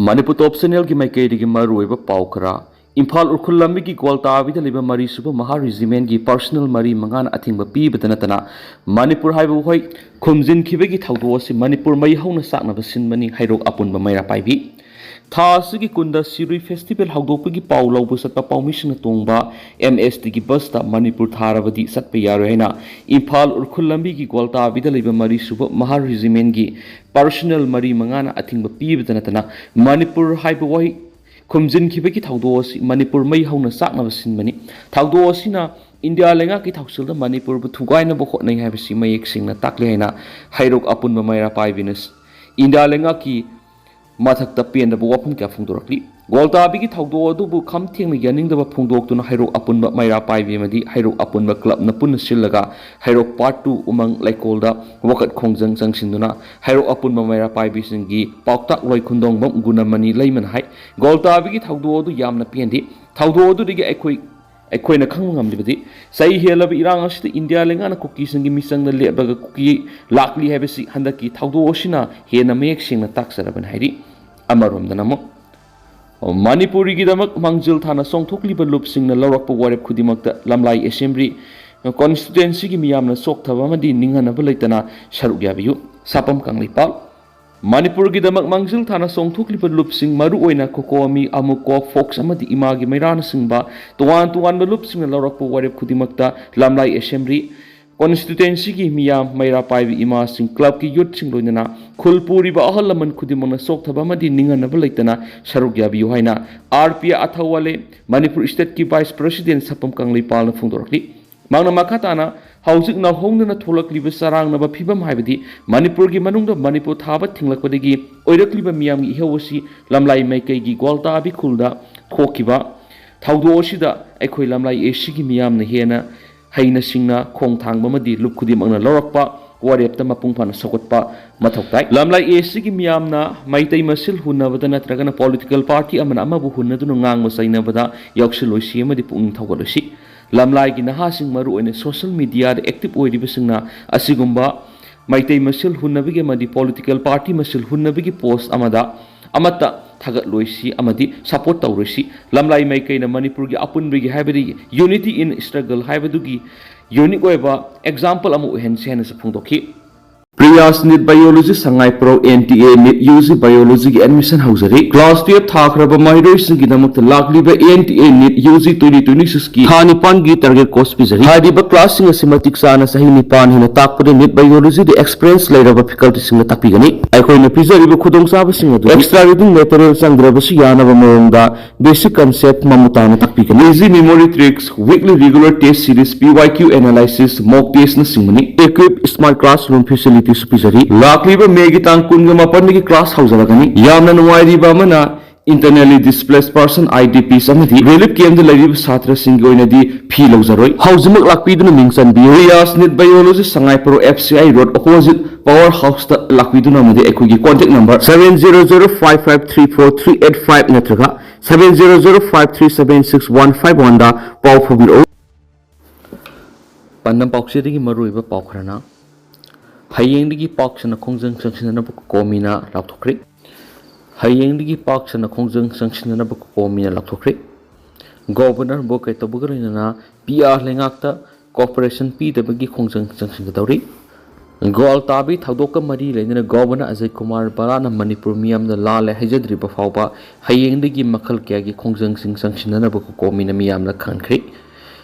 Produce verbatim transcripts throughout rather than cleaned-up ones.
ꯃꯅꯤꯄꯨꯔ ꯇꯣꯞ ꯆꯦꯅꯦꯜꯒꯤ ꯃꯥꯏꯀꯩꯗꯒꯤ ꯃꯔꯨꯑꯣꯏꯕ ꯄꯥꯎ ꯈꯔ꯫ ꯏꯝꯐꯥꯜ ꯎꯈ꯭ꯔꯨꯜ ꯂꯝꯕꯤꯒꯤ ꯒ꯭ꯋꯥꯜꯇꯥꯕꯤꯗ ꯂꯩꯕ ꯃꯔꯤ ꯁꯨꯕ ꯃꯍꯥ ꯔꯤꯖꯤꯃꯦꯟꯒꯤ ꯄꯔꯁꯅꯦꯜ ꯃꯔꯤ ꯃꯉꯥꯅ ꯑꯊꯤꯡꯕ ꯄꯤꯕꯗ ꯅꯠꯇꯅ ꯃꯅꯤꯄꯨꯔ ꯍꯥꯏꯕ ꯋꯥꯍꯩ ꯈꯨꯝꯖꯤꯟꯈꯤꯕꯒꯤ ꯊꯧꯗꯣꯛ ꯑꯁꯤ ꯃꯅꯤꯄꯨꯔ ꯃꯩ ꯍꯧꯅ ꯆꯥꯛꯅꯕ ꯁꯤꯟꯕꯅꯤ ꯍꯩꯔꯣꯛ ꯑꯄꯨꯟꯕ ꯃꯩꯔꯥ ꯄꯥꯏꯕꯤ꯫ ꯊꯥ ꯑꯁꯤꯒꯤ ꯀꯨꯟꯗ ꯁꯤꯔꯨꯏ ꯐꯦꯁꯇꯤꯚꯦꯜ ꯍꯧꯗꯣꯛꯄꯒꯤ ꯄꯥꯎ ꯂꯧꯕ ꯆꯠꯄ ꯄꯥꯎꯃꯤꯁꯤꯡꯅ ꯇꯣꯡꯕ ꯑꯦꯝ ꯑꯦꯁ ꯇꯤꯒꯤ ꯕꯁꯇ ꯃꯅꯤꯄꯨꯔ ꯊꯥꯔꯕꯗꯤ ꯆꯠꯄ ꯌꯥꯔꯣꯏ ꯍꯥꯏꯅ ꯏꯝꯐꯥꯜ ꯎꯈ꯭ꯔꯨꯜ ꯂꯝꯕꯤꯒꯤ ꯒ꯭ꯋꯥꯜꯇꯥꯕꯤꯗ ꯂꯩꯕ ꯃꯔꯤ ꯁꯨꯕ ꯃꯍꯥ ꯔꯤꯖꯤꯃꯦꯟꯒꯤ ꯄꯔꯁꯅꯦꯜ ꯃꯔꯤ ꯃꯉꯥꯅ ꯑꯊꯤꯡꯕ ꯄꯤꯕꯗ ꯅꯠꯇꯅ ꯃꯅꯤꯄꯨꯔ ꯍꯥꯏꯕ ꯋꯥꯍꯩ ꯈꯨꯝꯖꯤꯟꯈꯤꯕꯒꯤ ꯊꯧꯗꯣꯛ ꯑꯁꯤ ꯃꯅꯤꯄꯨꯔ ꯃꯩ ꯍꯧꯅ ꯆꯥꯛꯅꯕ ꯁꯤꯟꯕꯅꯤ꯫ ꯊꯧꯗꯣꯛ ꯑꯁꯤꯅ ꯏꯟꯗꯤꯌꯥ ꯂꯩꯉꯥꯛꯀꯤ ꯊꯧꯁꯤꯜꯗ ꯃꯅꯤꯄꯨꯔꯕꯨ ꯊꯨꯒꯥꯏꯅꯕ ꯍꯣꯠꯅꯩ ꯍꯥꯏꯕꯁꯤ ꯃꯌꯦꯛ ꯁꯦꯡꯅ ꯇꯥꯛꯂꯤ ꯍꯥꯏꯅ ꯍꯩꯔꯣꯛ ꯑꯄꯨꯟꯕ ꯃꯩꯔꯥ ꯄꯥꯏꯕꯤꯅ ꯏꯟꯗꯤꯌꯥ ꯂꯩꯉꯥꯛꯀꯤ ꯃꯊꯛꯇ ꯄꯦꯟꯗꯕ ꯋꯥꯐꯝ ꯀꯌꯥ ꯐꯣꯡꯗꯣꯔꯛꯂꯤ꯫ ꯒ꯭ꯋꯥꯜꯇꯥꯕꯤꯒꯤ ꯊꯧꯗꯣꯛ ꯑꯗꯨꯕꯨ ꯈꯝ ꯊꯦꯡꯅ ꯌꯥꯅꯤꯡꯗꯕ ꯐꯣꯡꯗꯣꯛꯇꯨꯅ ꯍꯩꯔꯣꯛ ꯑꯄꯨꯟꯕ ꯃꯩꯔꯥ ꯄꯥꯏꯕꯤ ꯑꯃꯗꯤ ꯍꯩꯔꯣꯛ ꯑꯄꯨꯟꯕ ꯀ꯭ꯂꯕꯅ ꯄꯨꯟꯅ ꯁꯤꯜꯂꯒ ꯍꯩꯔꯣꯛ ꯄꯥꯔꯠ ꯇꯨ ꯎꯃꯪ ꯂꯩꯀꯣꯜꯗ ꯋꯥꯀꯠ ꯈꯣꯡꯖꯪ ꯆꯪꯁꯤꯟꯗꯨꯅ ꯍꯩꯔꯣꯛ ꯑꯄꯨꯟꯕ ꯃꯩꯔꯥ ꯄꯥꯏꯕꯤꯁꯤꯡꯒꯤ ꯄꯥꯎꯇꯥꯛ ꯂꯣꯏ ꯈꯨꯟꯗꯣꯡꯕꯝ ꯒꯨꯅꯃꯅꯤ ꯂꯩꯃꯅ ꯍꯥꯏ꯫ ꯒ꯭ꯋꯥꯜꯇꯥꯕꯤꯒꯤ ꯊꯧꯗꯣꯛ ꯑꯗꯨ ꯌꯥꯝꯅ ꯄꯦꯟꯗꯦ꯫ ꯊꯧꯗꯣꯛ ꯑꯗꯨꯗꯒꯤ ꯑꯩꯈꯣꯏ ꯑꯩꯈꯣꯏꯅ ꯈꯪꯕ ꯉꯝꯂꯤꯕꯗꯤ ꯆꯍꯤ ꯍꯦꯜꯂꯕ ꯏꯔꯥꯡ ꯑꯁꯤꯗ ꯏꯟꯗꯤꯌꯥ ꯂꯩꯉꯥꯛꯅ ꯀꯨꯀꯤꯁꯤꯡꯒꯤ ꯃꯤꯆꯪꯗ ꯂꯦꯞꯂꯒ ꯀꯨꯀꯤ ꯂꯥꯛꯂꯤ ꯍꯥꯏꯕꯁꯤ ꯍꯟꯗꯛꯀꯤ ꯊꯧꯗꯣꯛ ꯑꯁꯤꯅ ꯍꯦꯟꯅ ꯃꯌꯦꯛ ꯁꯦꯡꯅ ꯇꯥꯛꯆꯔꯕꯅꯤ ꯍꯥꯏꯔꯤ꯫ ꯑꯃꯔꯣꯝꯗꯅ ꯑꯃꯨꯛ ꯃꯅꯤꯄꯨꯔꯤꯒꯤꯗꯃꯛ ꯃꯥꯡꯖꯤꯜ ꯊꯥꯅ ꯆꯣꯡꯊꯣꯛꯂꯤꯕ ꯂꯨꯞꯁꯤꯡꯅ ꯂꯧꯔꯛꯄ ꯋꯥꯔꯦꯞ ꯈꯨꯗꯤꯡꯃꯛꯇ ꯂꯝꯂꯥꯏ ꯑꯦꯁꯦꯝꯕ꯭ꯂꯤ ꯀꯣꯟꯁꯇꯤꯇ꯭ꯋꯦꯟꯁꯤꯒꯤ ꯃꯤꯌꯥꯝꯅ ꯆꯣꯛꯊꯕ ꯑꯃꯗꯤ ꯅꯤꯡꯍꯟꯅꯕ ꯂꯩꯇꯅ ꯁꯔꯨꯛ ꯌꯥꯕꯤꯌꯨ꯫ ꯁꯥꯄꯝ ꯀꯪꯂꯩꯄꯥꯛ꯫ ꯃꯅꯤꯄꯨꯔꯒꯤꯗꯃꯛ ꯃꯥꯡꯖꯤꯜ ꯊꯥꯅ ꯆꯣꯡꯊꯣꯛꯂꯤꯕ ꯂꯨꯞꯁꯤꯡ, ꯃꯔꯨꯑꯣꯏꯅ ꯀꯣꯀꯣꯃꯤ, ꯑꯃꯨꯀꯣ, ꯐꯣꯛꯁ ꯑꯃꯗꯤ ꯏꯃꯥꯒꯤ ꯃꯩꯔꯥꯅꯆꯤꯡꯕ ꯇꯣꯉꯥꯟ ꯇꯣꯉꯥꯟꯕ ꯂꯨꯞꯁꯤꯡꯅ ꯂꯧꯔꯛꯄ ꯋꯥꯔꯦꯞ ꯈꯨꯗꯤꯡꯃꯛꯇ ꯂꯝꯂꯥꯏ ꯑꯦꯁꯦꯝꯕ꯭ꯂꯤ ꯀꯣꯟꯁꯇꯤꯇ꯭ꯋꯦꯟꯁꯤꯒꯤ ꯃꯤꯌꯥꯝ ꯃꯩꯔꯥ ꯄꯥꯏꯕ ꯏꯃꯥꯁꯤꯡ, ꯀ꯭ꯂꯕꯀꯤ ꯌꯨꯠꯁꯤꯡ, ꯂꯣꯏꯅꯅ ꯈꯨꯜ ꯄꯨꯔꯤꯕ ꯑꯍꯜ ꯂꯃꯟ ꯈꯨꯗꯤꯡꯃꯛꯅ ꯆꯣꯛꯊꯕ ꯑꯃꯗꯤ ꯅꯤꯡꯍꯟꯅꯕ ꯂꯩꯇꯅ ꯁꯔꯨꯛ ꯌꯥꯕꯤꯌꯨ ꯍꯥꯏꯅ ꯑꯥꯔ ꯄꯤ ꯑꯊꯧꯋꯥꯂꯦ, ꯃꯅꯤꯄꯨꯔ ꯁ꯭ꯇꯦꯠꯀꯤ ꯚꯥꯏꯁ ꯄ꯭ꯔꯁꯤꯗꯦꯟ ꯁꯥꯄꯝ ꯀꯪꯂꯩꯄꯥꯜꯅ ꯐꯣꯡꯗꯣꯔꯛꯂꯤ꯫ ꯃꯍꯥꯛꯅ ꯃꯈꯥ ꯇꯥꯅ ꯍꯧꯖꯤꯛ ꯅꯧꯍꯧꯅꯅ ꯊꯣꯛꯂꯛꯂꯤꯕ ꯆꯔꯥꯡꯅꯕ ꯐꯤꯕꯝ ꯍꯥꯏꯕꯗꯤ ꯃꯅꯤꯄꯨꯔꯒꯤ ꯃꯅꯨꯡꯗ ꯃꯅꯤꯄꯨꯔ ꯊꯥꯕ ꯊꯤꯡꯂꯛꯄꯗꯒꯤ ꯑꯣꯏꯔꯛꯂꯤꯕ ꯃꯤꯌꯥꯝꯒꯤ ꯏꯍꯧ ꯑꯁꯤ ꯂꯝꯂꯥꯏ ꯃꯥꯏꯀꯩꯒꯤ ꯒ꯭ꯋꯥꯜꯇꯥꯕꯤ ꯈꯨꯜꯗ ꯊꯣꯛꯈꯤꯕ ꯊꯧꯗꯣꯛ ꯑꯁꯤꯗ ꯑꯩꯈꯣꯏ ꯂꯝꯂꯥꯏ ꯑꯦꯁꯤꯒꯤ ꯃꯤꯌꯥꯝꯅ ꯍꯦꯟꯅ ꯍꯩꯅ ꯁꯤꯡꯅ ꯈꯣꯡ ꯊꯥꯡꯕ ꯑꯃꯗꯤ ꯂꯨꯞ ꯈꯨꯗꯤꯡꯃꯛꯅ ꯂꯧꯔꯛꯄ ꯋꯥꯔꯦꯞꯇ ꯃꯄꯨꯡ ꯐꯥꯅ ꯁꯧꯒꯠꯄ ꯃꯊꯧ ꯇꯥꯏ꯫ ꯂꯝꯂꯥꯏ ꯑꯦꯁꯤꯒꯤ ꯃꯤꯌꯥꯝꯅ ꯃꯩꯇꯩ ꯃꯁꯦꯜ ꯍꯨꯟꯅꯕꯗ ꯅꯠꯇ꯭ꯔꯒꯅ ꯄꯣꯂꯤꯇꯤꯀꯦꯜ ꯄꯥꯔꯇꯤ ꯑꯃꯅ ꯑꯃꯕꯨ ꯍꯨꯟꯅꯗꯨꯅ ꯉꯥꯡꯕ ꯆꯩꯅꯕꯗ ꯌꯥꯎꯁꯤꯜꯂꯣꯏꯁꯤ ꯑꯃꯗꯤ ꯄꯨꯛꯅꯤꯡ ꯊꯧꯒꯠꯂꯣꯏꯁꯤ꯫ ꯂꯝꯂꯥꯏꯒꯤ ꯅꯍꯥꯁꯤꯡ, ꯃꯔꯨꯑꯣꯏꯅ ꯁꯣꯁꯤꯌꯦꯜ ꯃꯤꯗꯤꯌꯥꯗ ꯑꯦꯛꯇꯤꯚ ꯑꯣꯏꯔꯤꯕꯁꯤꯡꯅ ꯑꯁꯤꯒꯨꯝꯕ ꯃꯩꯇꯩ ꯃꯁꯦꯜ ꯍꯨꯟꯅꯕꯒꯤ ꯑꯃꯗꯤ ꯄꯣꯂꯤꯇꯤꯀꯦꯜ ꯄꯥꯔꯇꯤ ꯃꯁꯦꯜ ꯍꯨꯟꯅꯕꯒꯤ ꯄꯣꯁ ꯑꯃꯗ ꯑꯃꯠꯇ ꯊꯥꯒꯠꯂꯣꯏꯁꯤ ꯑꯃꯗꯤ ꯁꯄꯣꯔꯠ ꯇꯧꯔꯣꯏꯁꯤ꯫ ꯂꯝꯂꯥꯏ ꯃꯥꯏꯀꯩꯅ ꯃꯅꯤꯄꯨꯔꯒꯤ ꯑꯄꯨꯟꯕꯒꯤ ꯍꯥꯏꯕꯗꯤ unity in struggle ꯍꯥꯏꯕꯗꯨꯒꯤ ꯌꯨꯅꯤꯛ ꯑꯣꯏꯕ ꯑꯦꯛꯖꯥꯝꯄꯜ ꯑꯃ ꯑꯣꯏꯍꯟꯁꯤ ꯍꯥꯏꯅꯁꯨ ꯐꯣꯡꯗꯣꯛꯈꯤ꯫ Priyas NEET biology Sangaiprou N T A NEET U G ꯕꯥꯏꯑꯣꯂꯣꯖꯤꯒꯤ ꯑꯦꯗꯃꯤꯁꯟ ꯍꯧꯖꯔꯤ꯫ ꯀ꯭ꯂꯥꯁ ꯇꯨꯌꯦꯜꯞ ꯊꯥꯈ꯭ꯔꯕ ꯃꯍꯩꯔꯣꯏꯁꯤꯡꯒꯤꯗꯃꯛꯇ ꯂꯥꯛꯂꯤꯕ N T A NEET U G twenty twenty ꯁꯤꯛꯁꯀꯤ ꯊꯥ ꯅꯤꯄꯥꯟꯒꯤ ꯇꯥꯔꯒꯦꯠ ꯀꯣꯔꯁ ꯄꯤꯖꯔꯤ꯫ ꯍꯥꯏꯔꯤꯕ ꯀ꯭ꯂꯥꯁꯁꯤꯡ ꯑꯁꯤ ꯃꯇꯤꯛ ꯆꯥꯅ ꯆꯍꯤ ꯅꯤꯄꯥꯟ ꯍꯦꯟꯅ ꯇꯥꯛꯄꯗ ꯅꯤꯠ ꯕꯥꯏꯑꯣꯂꯣꯖꯤꯗ ꯑꯦꯛꯁꯄꯤꯔꯤꯌꯦꯟꯁ ꯂꯩꯔꯕ ꯐꯦꯀꯜꯇꯤꯁꯤꯡꯅ ꯇꯥꯛꯄꯤꯒꯅꯤ꯫ ꯑꯩꯈꯣꯏꯅ ꯄꯤꯖꯔꯤꯕ ꯈꯨꯗꯣꯡꯆꯥꯕꯁꯤꯡ ꯑꯗꯨ extra reading material ꯆꯪꯗ꯭ꯔꯕꯁꯨ ꯌꯥꯅꯕ ꯃꯑꯣꯡꯗ basic concept ꯃꯃꯨꯠ ꯇꯥꯅ ꯇꯥꯛꯄꯤꯒꯅꯤ꯫ Easy memory tricks, weekly regular test series, P Y Q analysis, mock test ꯅꯆꯤꯡꯕꯅꯤ꯫ Equip smart classroom facilities ꯄꯤꯖꯔꯤ꯫ ꯂꯥꯛꯂꯤꯕ ꯃꯦꯒꯤ ꯇꯥꯡ ꯀꯨꯟꯒ ꯃꯥꯄꯟꯗꯒꯤ ꯀ꯭ꯂꯥꯁ ꯍꯧꯖꯔꯛꯀꯅꯤ꯫ ꯌꯥꯝꯅ ꯅꯨꯡꯉꯥꯏꯔꯤꯕ ꯑꯃꯅ, internally displaced person, I D Ps ꯑꯃꯗꯤ relief camp ꯗ ꯂꯩꯔꯤꯕ ꯁꯥꯇ꯭ꯔꯁꯤꯡꯒꯤ ꯑꯣꯏꯅꯗꯤ ꯐꯤ ꯂꯧꯖꯔꯣꯏ꯫ ꯍꯧꯖꯤꯛꯃꯛ ꯂꯥꯛꯄꯤꯗꯨꯅ ꯃꯤꯡ ꯆꯟꯕꯤꯌꯨ꯫ Riyas NEET biology, Sangaiprou F C I road, opposite power house ꯇ ꯂꯥꯛꯄꯤꯗꯨꯅ ꯑꯃꯗꯤ ꯑꯩꯈꯣꯏꯒꯤ contact number seven zero zero five five three four three eight five ꯅꯠꯇ꯭ꯔꯒ seven zero zero five three seven six one five one ꯗ ꯄꯥꯎ ꯐꯥꯎꯕꯤꯔꯛꯎ꯫ ꯄꯥꯟꯗꯝ ꯄꯥꯎꯆꯦꯗꯒꯤ ꯃꯔꯨꯑꯣꯏꯕ ꯄꯥꯎ ꯈꯔꯅ, ꯍꯌꯦꯡꯗꯒꯤ ꯄꯥꯛ ꯁꯟꯅ ꯈꯣꯡꯖꯪ ꯆꯪꯁꯤꯟꯅꯅꯕ ꯀꯣꯀꯣꯃꯤꯅ ꯂꯥꯎꯊꯣꯛꯈ꯭ꯔꯦ꯫ ꯍꯌꯦꯡꯗꯒꯤ ꯄꯥꯛ ꯁꯟꯅ ꯈꯣꯡꯖꯪ ꯆꯪꯁꯤꯟꯅꯅꯕ ꯀꯣꯀꯣꯃꯤꯅ ꯂꯥꯎꯊꯣꯛꯈ꯭ꯔꯦ꯫ ꯒꯣꯕꯔꯅꯔ ꯕꯣꯀꯦ ꯇꯧꯕꯒ ꯂꯣꯏꯅꯅ ꯄꯤ ꯑꯥꯔ ꯂꯩꯉꯥꯛꯇ ꯀꯣꯑꯣꯄꯔꯦꯁꯟ ꯄꯤꯗꯕꯒꯤ ꯈꯣꯡꯖꯪ ꯆꯪꯁꯤꯟꯒꯗꯧꯔꯤ꯫ ꯒ꯭ꯋꯥꯜ ꯇꯥꯕꯤ ꯊꯧꯗꯣꯛꯀ ꯃꯔꯤ ꯂꯩꯅꯅ ꯒꯣꯕꯔꯅꯔ ꯑꯖꯌ ꯀꯨꯃꯥꯔ ꯕꯂꯥꯅ ꯃꯅꯤꯄꯨꯔ ꯃꯤꯌꯥꯝꯅ ꯂꯥꯜꯂꯦ ꯍꯥꯏꯖꯗ꯭ꯔꯤꯕ ꯐꯥꯎꯕ ꯍꯌꯦꯡꯗꯒꯤ ꯃꯈꯜ ꯀꯌꯥꯒꯤ ꯈꯣꯡꯖꯪꯁꯤꯡ ꯆꯪꯁꯤꯟꯅꯅꯕ ꯀꯣꯀꯣꯃꯤꯅ ꯃꯤꯌꯥꯝꯅ ꯈꯪꯍꯟꯈ꯭ꯔꯦ꯫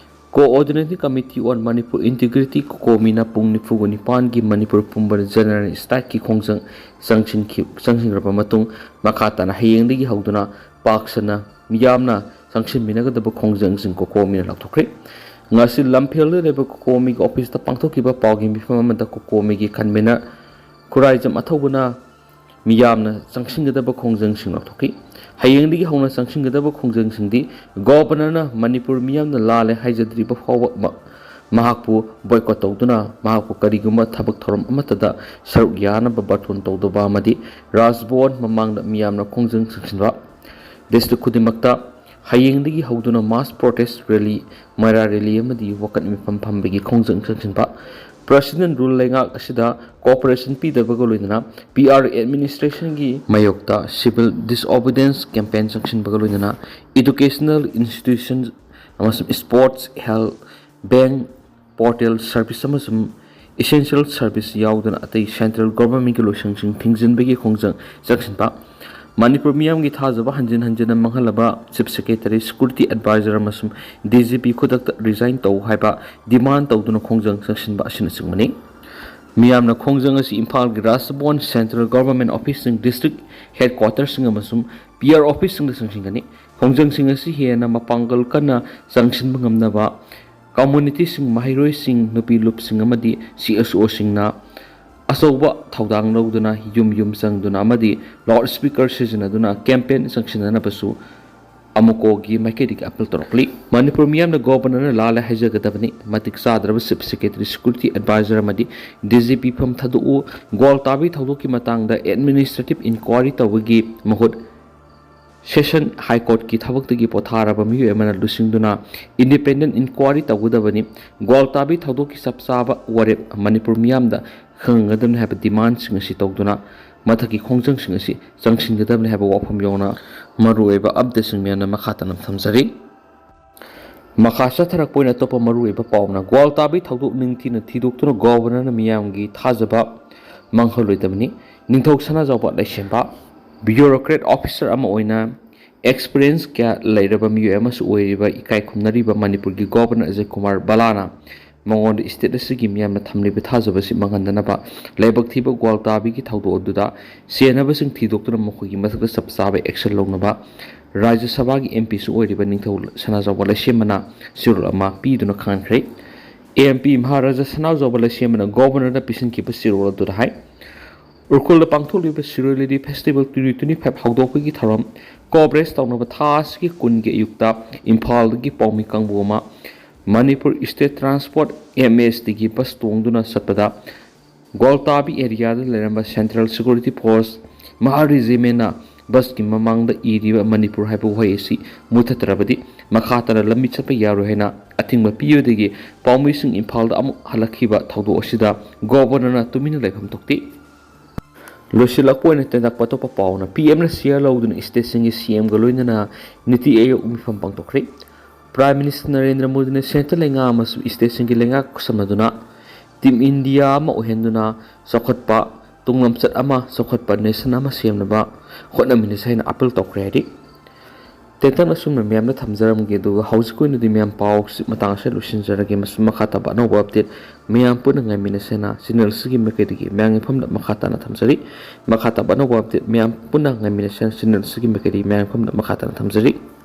Coordinating Committee on Manipur Integrity ꯀꯣꯀꯣꯃꯤꯅ ꯄꯨꯡ ꯅꯤꯐꯨꯒ ꯅꯤꯄꯥꯟꯒꯤ ꯃꯅꯤꯄꯨꯔ ꯄꯨꯝꯕꯗ ꯖꯦꯅꯔꯦꯜ ꯁ꯭ꯇ꯭ꯔꯥꯏꯛꯀꯤ ꯈꯣꯡꯖꯪ ꯆꯪꯁꯤꯟꯈꯤ-, ꯆꯪꯁꯤꯟꯈ꯭ꯔꯕ ꯃꯇꯨꯡ, ꯃꯈꯥ ꯇꯥꯅ ꯍꯌꯦꯡꯗꯒꯤ ꯍꯧꯗꯨꯅ ꯄꯥꯛ ꯁꯟꯅ ꯃꯤꯌꯥꯝꯅ ꯆꯪꯁꯤꯟꯃꯤꯟꯅꯒꯗꯕ ꯈꯣꯡꯖꯪꯁꯤꯡ ꯀꯣꯀꯣꯃꯤꯅ ꯂꯥꯎꯊꯣꯛꯈ꯭ꯔꯦ꯫ ꯉꯁꯤ ꯂꯝꯐꯦꯜꯗ ꯂꯩꯕ ꯀꯣꯀꯣꯃꯤꯒꯤ ꯑꯣꯐꯤꯁꯇ ꯄꯥꯡꯊꯣꯛꯈꯤꯕ ꯄꯥꯎꯒꯤ ꯃꯤꯐꯝ ꯑꯃꯗ ꯀꯣꯀꯣꯃꯤꯒꯤ convener ꯈꯨꯔꯥꯏꯖꯝ ꯑꯊꯧꯕꯅ ꯃꯤꯌꯥꯝꯅ ꯆꯪꯁꯤꯟꯒꯗꯕ ꯈꯣꯡꯖꯪꯁꯤꯡ ꯂꯥꯎꯊꯣꯛꯈꯤ꯫ ꯍꯌꯦꯡꯗꯒꯤ ꯍꯧꯅ ꯆꯪꯁꯤꯟꯒꯗꯕ ꯈꯣꯡꯖꯪꯁꯤꯡꯗꯤ ꯒꯣꯕꯔꯅꯔꯅ ꯃꯅꯤꯄꯨꯔ ꯃꯤꯌꯥꯝꯅ ꯂꯥꯜꯂꯦ ꯍꯥꯏꯖꯗ꯭ꯔꯤꯕ ꯐꯥꯎꯕ ꯃ-, ꯃꯍꯥꯛꯄꯨ ꯕꯣꯏꯀꯣꯠ ꯇꯧꯗꯨꯅ ꯃꯍꯥꯛꯄꯨ ꯀꯔꯤꯒꯨꯝꯕ ꯊꯕꯛ ꯊꯧꯔꯝ ꯑꯃꯠꯇꯗ ꯁꯔꯨꯛ ꯌꯥꯅꯕ ꯕꯥꯔꯇꯣꯟ ꯇꯧꯗꯕ ꯑꯃꯗꯤ ꯔꯥꯖꯚꯋꯟ ꯃꯃꯥꯡꯗ ꯃꯤꯌꯥꯝꯅ ꯈꯣꯡꯖꯪ ꯆꯪꯁꯤꯟꯕ, ꯗꯤꯁꯇ꯭ꯔꯤꯛ ꯈꯨꯗꯤꯡꯃꯛꯇ ꯍꯌꯦꯡꯗꯒꯤ ꯍꯧꯗꯨꯅ mass protest rally, ꯃꯩꯔꯥ rally ꯑꯃꯗꯤ ꯋꯥꯀꯠ ꯃꯤꯐꯝ ꯐꯝꯕꯒꯤ ꯈꯣꯡꯖꯪ ꯆꯪꯁꯤꯟꯕ, President Rule ꯂꯩꯉꯥꯛ ꯑꯁꯤꯗ cooperation ꯄꯤꯗꯕꯒ ꯂꯣꯏꯅꯅ P R administrationꯒꯤ ꯃꯥꯌꯣꯛꯇ civil disobedience campaign ꯆꯪꯁꯤꯟꯕꯒ ꯂꯣꯏꯅꯅ educational institution ꯑꯃꯁꯨꯡ sports, health, bank, portal service ꯑꯃꯁꯨꯡ essential service ꯌꯥꯎꯗꯅ ꯑꯇꯩ central governmentꯀꯤ ꯂꯣꯏꯁꯪꯁꯤꯡ ꯊꯤꯡꯖꯤꯟꯕꯒꯤ ꯈꯣꯡꯖꯪ ꯆꯪꯁꯤꯟꯕ, ꯃꯅꯤꯄꯨꯔ ꯃꯤꯌꯥꯝꯒꯤ ꯊꯥꯖꯕ ꯍꯟꯖꯤꯟ ꯍꯟꯖꯤꯟꯅ ꯃꯥꯡꯍꯜꯂꯕ Chief Secretary, Security Advisor ꯑꯃꯁꯨꯡ D G P ꯈꯨꯗꯛꯇ resign ꯇꯧ ꯍꯥꯏꯕ demand ꯇꯧꯗꯨꯅ ꯈꯣꯡꯖꯪ ꯆꯪꯁꯤꯟꯕ ꯑꯁꯤꯅꯆꯤꯡꯕꯅꯤ꯫ ꯃꯤꯌꯥꯝꯅ ꯈꯣꯡꯖꯪ ꯑꯁꯤ ꯏꯝꯐꯥꯜꯒꯤ ꯔꯥꯖꯚꯕꯟ, central government officeꯁꯤꯡ, district headquarterꯁꯤꯡ ꯑꯃꯁꯨꯡ P R officeꯁꯤꯡꯗ ꯆꯪꯁꯤꯟꯒꯅꯤ꯫ ꯈꯣꯡꯖꯪꯁꯤꯡ ꯑꯁꯤ ꯍꯦꯟꯅ ꯃꯄꯥꯡꯒꯜ ꯀꯟꯅ ꯆꯪꯁꯤꯟꯕ ꯉꯝꯅꯕ communityꯁꯤꯡ, ꯃꯍꯩꯔꯣꯏꯁꯤꯡ, ꯅꯨꯄꯤ ꯂꯨꯞꯁꯤꯡ ꯑꯃꯗꯤ C S Oꯁꯤꯡꯅ ꯑꯆꯧꯕ ꯊꯧꯗꯥꯡ ꯂꯧꯗꯨꯅ ꯌꯨꯝ ꯌꯨꯝ ꯆꯪꯗꯨꯅ ꯑꯃꯗꯤ loudspeaker ꯁꯤꯖꯤꯟꯅꯗꯨꯅ campaign ꯆꯪꯁꯤꯟꯅꯅꯕꯁꯨ ꯑꯃꯨꯀꯣꯒꯤ ꯃꯥꯏꯀꯩꯗꯒꯤ appeal ꯇꯧꯔꯛꯂꯤ꯫ ꯃꯅꯤꯄꯨꯔ ꯃꯤꯌꯥꯝꯅ Governorꯅ ꯂꯥꯜꯂꯦ ꯍꯥꯏꯖꯒꯗꯕꯅꯤ꯫ ꯃꯇꯤꯛ ꯆꯥꯗ꯭ꯔꯕ Chief Secretary, Security Advisor ꯑꯃꯗꯤ D G P ꯐꯝ ꯊꯥꯗꯣꯛꯎ꯫ ꯒ꯭ꯋꯥꯜ ꯇꯥꯕꯤ ꯊꯧꯗꯣꯛꯀꯤ ꯃꯇꯥꯡꯗ administrative inquiry ꯇꯧꯕꯒꯤ ꯃꯍꯨꯠ Session High Courtꯀꯤ ꯊꯕꯛꯇꯒꯤ ꯄꯣꯊꯥꯔꯕ ꯃꯤꯑꯣꯏ ꯑꯃꯅ ꯂꯨꯆꯤꯡꯗꯨꯅ independent inquiry ꯇꯧꯒꯗꯕꯅꯤ꯫ ꯒ꯭ꯋꯥꯜ ꯇꯥꯕꯤ ꯊꯧꯗꯣꯛꯀꯤ ꯆꯞ ꯆꯥꯕ ꯋꯥꯔꯦꯞ ꯃꯅꯤꯄꯨꯔ ꯃꯤꯌꯥꯝꯗ ꯈꯪꯍꯟꯒꯗꯕꯅꯤ ꯍꯥꯏꯕ demandꯁꯤꯡ ꯑꯁꯤ ꯇꯧꯗꯨꯅ ꯃꯊꯛꯀꯤ ꯈꯣꯡꯖꯪꯁꯤꯡ ꯑꯁꯤ ꯆꯪꯁꯤꯟꯒꯗꯕꯅꯤ ꯍꯥꯏꯕ ꯋꯥꯐꯝ ꯌꯧꯅ ꯃꯔꯨꯑꯣꯏꯕ updateꯁꯤꯡ ꯃꯌꯥꯝꯅ ꯃꯈꯥ ꯇꯥꯅ ꯊꯝꯖꯔꯤ꯫ ꯃꯈꯥ ꯆꯠꯊꯔꯛꯄ ꯑꯣꯏꯅ ꯑꯇꯣꯞꯄ ꯃꯔꯨꯑꯣꯏꯕ ꯄꯥꯎ ꯑꯃꯅ, ꯒ꯭ꯋꯥꯜ ꯇꯥꯕꯤ ꯊꯧꯗꯣꯛ ꯅꯤꯡꯊꯤꯅ ꯊꯤꯗꯣꯛꯇꯨꯅ Governorꯅ ꯃꯤꯌꯥꯝꯒꯤ ꯊꯥꯖꯕ ꯃꯥꯡꯍꯜꯂꯣꯏꯗꯕꯅꯤ꯫ ꯅꯤꯡꯊꯧ ꯁꯅꯥꯖꯥꯎꯕ ꯂꯩꯁꯦꯝꯕ, bureaucrat officer ꯑꯃ ꯑꯣꯏꯅ experience ꯀꯌꯥ ꯂꯩꯔꯕ ꯃꯤꯑꯣꯏ ꯑꯃꯁꯨ ꯑꯣꯏꯔꯤꯕ ꯏꯀꯥꯏ ꯈꯨꯝꯅꯔꯤꯕ ꯃꯅꯤꯄꯨꯔꯒꯤ Governor ꯑꯖꯌ ꯀꯨꯃꯥꯔ ꯚꯜꯂꯥꯅ ꯃꯉꯣꯟꯗ state ꯑꯁꯤꯒꯤ ꯃꯤꯌꯥꯝꯅ ꯊꯝꯂꯤꯕ ꯊꯥꯖꯕ ꯑꯁꯤ ꯃꯥꯡꯍꯟꯗꯅꯕ ꯂꯥꯏꯕꯛ ꯊꯤꯕ ꯒ꯭ꯋꯥꯜ ꯇꯥꯕꯤꯒꯤ ꯊꯧꯗꯣꯛ ꯑꯗꯨꯗ ꯆꯦꯟꯅꯕꯁꯤꯡ ꯊꯤꯗꯣꯛꯇꯨꯅ ꯃꯈꯣꯏꯒꯤ ꯃꯊꯛꯇ ꯆꯞ ꯆꯥꯕ action ꯂꯧꯅꯕ ꯔꯥꯖ꯭ꯌ ꯁꯚꯥꯒꯤ MPꯁꯨ ꯑꯣꯏꯔꯤꯕ ꯅꯤꯡꯊꯧ ꯁꯅꯥꯖꯥꯎꯕ ꯂꯩꯁꯦꯝꯕꯅ ꯆꯦꯔꯣꯜ ꯑꯃ ꯄꯤꯗꯨꯅ ꯈꯪꯍꯟꯈ꯭ꯔꯦ꯫ MP ꯃꯍꯥꯔꯥꯖꯥ ꯁꯅꯥꯖꯥꯎꯕ ꯂꯩꯁꯦꯝꯕꯅ Governorꯗ ꯄꯤꯁꯤꯟꯈꯤꯕ ꯆꯦꯔꯣꯜ ꯑꯗꯨꯗ ꯍꯥꯏ, ꯎꯈ꯭ꯔꯨꯜꯗ ꯄꯥꯡꯊꯣꯛꯂꯤꯕ ꯁꯤꯔꯣꯏ ꯂꯤꯂꯤ festival twenty twenty-five ꯍꯧꯗꯣꯛꯄꯒꯤ ꯊꯧꯔꯝ coverage ꯇꯧꯅꯕ ꯊꯥ ꯑꯁꯤꯒꯤ ꯀꯨꯟꯒꯤ ꯑꯌꯨꯛꯇ ꯏꯝꯐꯥꯜꯗꯒꯤ ꯄꯥꯎꯃꯤ ꯀꯥꯡꯕꯨ ꯑꯃ ꯃꯅꯤꯄꯨꯔ State Transport, MSTꯒꯤ bus ꯇꯣꯡꯗꯨꯅ ꯆꯠꯄꯗ ꯒ꯭ꯋꯥꯜꯇꯥꯕꯤ areaꯗ ꯂꯩꯔꯝꯕ Central Security Force, ꯃꯍꯥ regimentꯅ ꯕꯁꯀꯤ ꯃꯃꯥꯡꯗ ꯏꯔꯤꯕ ꯃꯅꯤꯄꯨꯔ ꯍꯥꯏꯕ ꯋꯥꯍꯩ ꯑꯁꯤ ꯃꯨꯊꯠꯇ꯭ꯔꯕꯗꯤ ꯃꯈꯥ ꯇꯥꯅ ꯂꯝꯕꯤ ꯆꯠꯄ ꯌꯥꯔꯣꯏ ꯍꯥꯏꯅ ꯑꯊꯤꯡꯕ ꯄꯤꯕꯗꯒꯤ ꯄꯥꯎꯃꯤꯁꯤꯡ ꯏꯝꯐꯥꯜꯗ ꯑꯃꯨꯛ ꯍꯜꯂꯛꯈꯤꯕ ꯊꯧꯗꯣꯛ ꯑꯁꯤꯗ ꯒꯣꯕꯔꯅꯔꯅ ꯇꯨꯃꯤꯟꯅ ꯂꯩꯐꯝ ꯊꯣꯛꯇꯦ꯫ ꯂꯣꯏꯁꯤꯜꯂꯛꯄ ꯑꯣꯏꯅ ꯇꯦꯟꯇꯛꯄ ꯑꯇꯣꯞꯄ ꯄꯥꯎꯅ ꯄꯤ ꯑꯦꯝꯅ ꯁꯤꯌꯥ ꯂꯧꯗꯨꯅ ꯏꯁꯇꯦꯠꯁꯤꯡꯒꯤ ꯁꯤ ꯑꯦꯝꯒ ꯂꯣꯏꯅꯅ ꯅꯤꯇꯤ ꯑꯌꯣꯒ ꯃꯤꯐꯝ ꯄꯥꯡꯊꯣꯛꯈ꯭ꯔꯦ꯫ ꯄ꯭ꯔꯥꯏꯝ ꯃꯤꯅꯤꯁꯇꯔ ꯅꯔꯦꯟꯗ꯭ꯔ ꯃꯣꯗꯤꯅ ꯁꯦꯟꯇꯔ ꯂꯩꯉꯥꯛ ꯑꯃꯁꯨꯡ ꯏꯁꯇꯦꯠꯁꯤꯡꯒꯤ ꯂꯩꯉꯥꯛ ꯈꯨꯠꯁꯝꯅꯗꯨꯅ ꯇꯤꯝ ꯏꯟꯗꯤꯌꯥ ꯑꯃ ꯑꯣꯏꯍꯟꯗꯨꯅ ꯆꯥꯎꯈꯠꯄ, ꯇꯨꯡꯂꯝꯆꯠ ꯑꯃ, ꯆꯥꯎꯈꯠꯄ ꯅꯦꯁꯟ ꯑꯃ ꯁꯦꯝꯅꯕ ꯍꯣꯠꯅꯃꯤꯟꯅꯁꯤ ꯍꯥꯏꯅ ꯑꯥꯄꯤꯜ ꯇꯧꯈ꯭ꯔꯦ ꯍꯥꯏꯔꯤ꯫ ꯇꯦꯟꯇꯛꯅ ꯑꯁꯨꯝꯅ ꯃꯌꯥꯝꯗ ꯊꯝꯖꯔꯝꯒꯦ, ꯑꯗꯨꯒ ꯍꯧꯖꯤꯛꯀꯤ ꯑꯣꯏꯅꯗꯤ ꯃꯌꯥꯝ ꯄꯥꯎꯁꯤ ꯃꯇꯥꯡ ꯑꯁꯤꯗ ꯂꯣꯏꯁꯤꯟꯖꯔꯒꯦ꯫ ꯃꯁꯤ ꯃꯈꯥ ꯇꯥꯕ ꯑꯅꯧꯕ ꯑꯞꯗꯦꯠ ꯃꯌꯥꯝ ꯄꯨꯟꯅ ꯉꯥꯏꯃꯤꯟꯅꯁꯦꯅ ꯆꯦꯅꯦꯜ ꯑꯁꯤꯒꯤ ꯃꯥꯏꯀꯩꯗꯒꯤ ꯃꯌꯥꯝꯒꯤ ꯃꯐꯝꯗ ꯃꯈꯥ ꯇꯥꯅ ꯊꯝꯖꯔꯤ꯫ ꯃꯈꯥ ꯇꯥꯕ ꯑꯅꯧꯕ ꯑꯞꯗꯦꯠ ꯃꯌꯥꯝ ꯄꯨꯟꯅ ꯉꯥꯏꯃꯤꯟꯅꯁꯦꯅ ꯆꯦꯅꯦꯜ ꯑꯁꯤꯒꯤ ꯃꯥꯏꯀꯩꯗꯒꯤ ꯃꯌꯥꯝꯒꯤ ꯃꯐꯝꯗ ꯃꯈꯥ ꯇꯥꯅ ꯊꯝꯖꯔꯤ꯫